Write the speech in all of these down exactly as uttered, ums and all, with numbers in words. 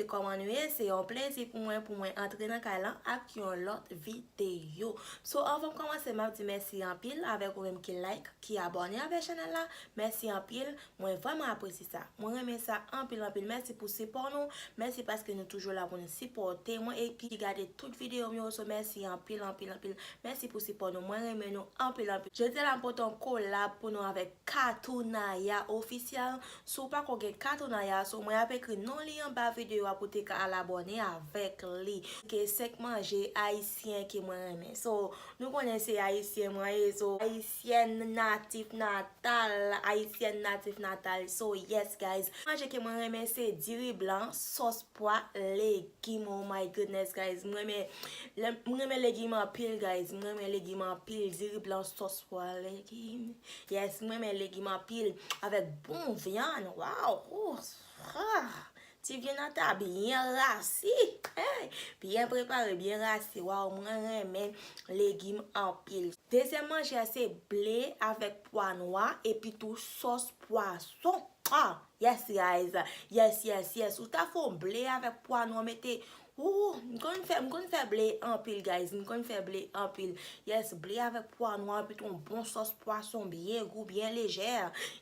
Kòman nou ye? Se yon plezi pou mwen, pou mwen antre nan kay lan ak yon lòt videyo. So, anvan m kòmanse, m ap di mèsi anpil avèk ou menm ki like, ki abòne avèk chanèl la. Mèsi anpil, mwen vrèman apresye sa. Mwen renmen sa anpil, anpil. Mèsi pou sipò nou. Mèsi paske nou toujou la pou nou sipòte mwen epi gade tout videyo m yo. So, mèsi anpil, anpil, anpil. Mèsi pou sipò nou. Mwen renmen nou anpil, anpil. Jodi a la m pote yon kolab pou nou avèk Katounaya Official. Si w pako gen Katounaya, so mwen ap ekri non li anba videyo a pou te ka al abòne avèk li. Ke senk manje ayisyen ke mwen renmen. So, nou konnen se ayisyen mwen ye, so ayisyen natif natal, ayisyen natif natal. So, yes, guys. Manje ke mwen renmen se diri blan, sòs pwa, legim. Oh my goodness, guys. Mwen renmen, lè, mwen renmen legim anpil, guys. Mwen renmen legim anpil. Diri blan, sòs pwa, legim. Yes, mwen renmen legim anpil. Avèk bon vyann. Wow. Oh, ah. Ti vyann nan ta byen rasi. Hey, byen prepare, byen rasi. Wow, mwen renmen legim anpil. Dezyèm manje a se ble avèk pwa nwa epi tou sòs pwason. Ah, yes, guys. Yes, yes, yes. Ou ta fè yon ble avèk pwa nwa, mete. Ou, m konn fè, m konn fè ble anpil, guys. M konn fè ble anpil. Yes, ble avèk pwa nwa, epi tou yon bon sòs pwason byen gou, byen lejè.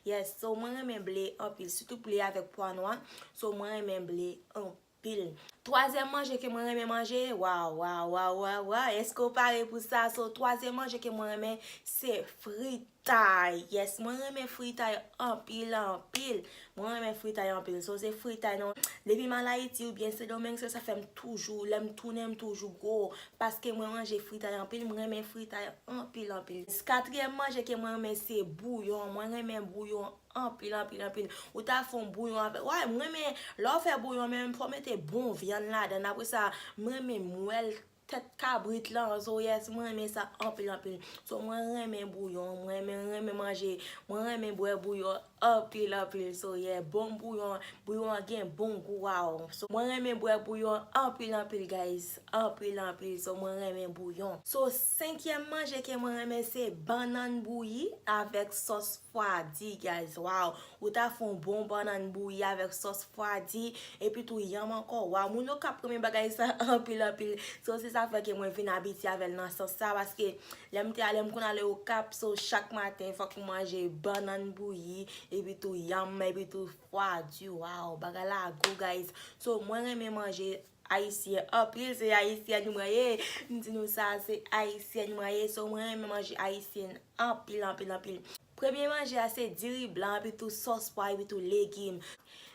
Yes, so mwen renmen ble anpil, sitou ble avèk pwa nwa. So mwen renmen ble anpil. Twazyèm manje ke mwen renmen manje, waw, waw, waw, waw, waw. Èske w pare pou sa? So, twazyèm manje ke mwen renmen, se fritay. Yes, mwen renmen fritay anpil, anpil. Mwen renmen fritay anpil. So, se fritay non. Depi m al Ayiti oubyen Sendomeng, se sa fè m toujou, lè m tounen, m toujou gwo. Paske mwen manje fritay anpil, mwen renmen fritay anpil, anpil. Katriyèm manje ke mwen renmen, se bouyon. Mwen renmen bouyon anpil, anpil, anpil. Ou ta fè yon bouyon avèk. Wè, mwen renmen, lè w fè bouyon, men fò w mete bon vyann ladan. Apre sa, mwen renmen mwèl tèt kabrit lan. So, yes, mwen renmen sa anpil, anpil. So, mwen renmen bouyon, mwen renmen, renmen manje, mwen renmen bwè bouyon anpil, anpil. So, yeah, bon bouyon, bouyon an gen bon gou, waw. So, mwen renmen bwè bouyon anpil, anpil, guys. Anpil, anpil. So, mwen renmen bouyon. So, senkyèm manje ke mwen renmen, se bannann bouyi avèk sòs fwadi, guys. Waw. Ou ta fè yon bon bannann bouyi avèk sòs fwadi, epi tou yanm ankò. Waw, moun Okap renmen bagay sa anpil, anpil. So, se sa fè ke mwen vin abitye avè l nan sans sa, paske lè m te ale, m konn ale Okap, so, chak maten, fòk m manje bannann bouyi, epi tou yanm, epi tou fwadi. Waw, bagay la gou, guys. So, mwen renmen manje ayisyen anpil, se ayisyèn mwen ye. M di nou sa, se ayisyèn mwen ye. So, mwen renmen manje ayisyen anpil, anpil, anpil. Premye manje a se diri blan, epi tou sòs pwa, epi tou legim.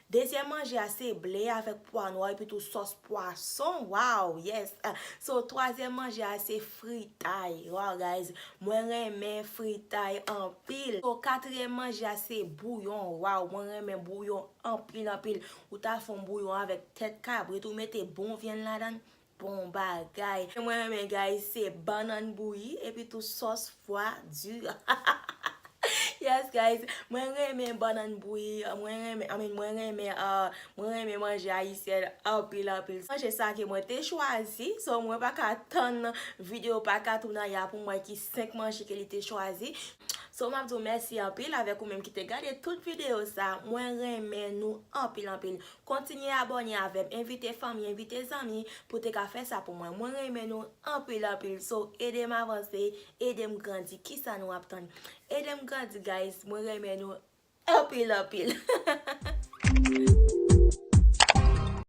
Dezyèm manje a se ble avèk pwa nwa, epi tou sòs pwason. Waw, yes. So, twazyèm manje a se fritay. Waw, guys, mwen renmen fritay anpil. So, katriyèm manje a se bouyon. Waw, mwen renmen bouyon anpil, anpil. Ou ta fè yon bouyon avèk tèt kabrit, ou mete bon vyann ladan. Bon bagay. Mwen renmen, guys, se bannann bouyi, epi tou sòs fwadi. Yes, guys, mwen renmen bannann bouyi, mwen renmen, I mean, mwen renmen, uh, mwen renmen manje ayisyèn anpil, anpil. Manje sa ke mwen te chwazi, so mwen pa ka tann videyo pa Katounaya pou m wè ki senk manje ke li te chwazi. So, m ap di w mèsi anpil avèk ou menm ki te gade tout videyo sa. Mwen renmen nou anpil, anpil. Kontinye abòne avè m, envite fanmi, envite zanmi pou te ka fè sa pou mwen. Mwen renmen nou anpil, anpil. So, ede m avanse, ede m grandi. Kisa nou ap tann? Ede m grandi, guys. Mwen renmen nou anpil, anpil.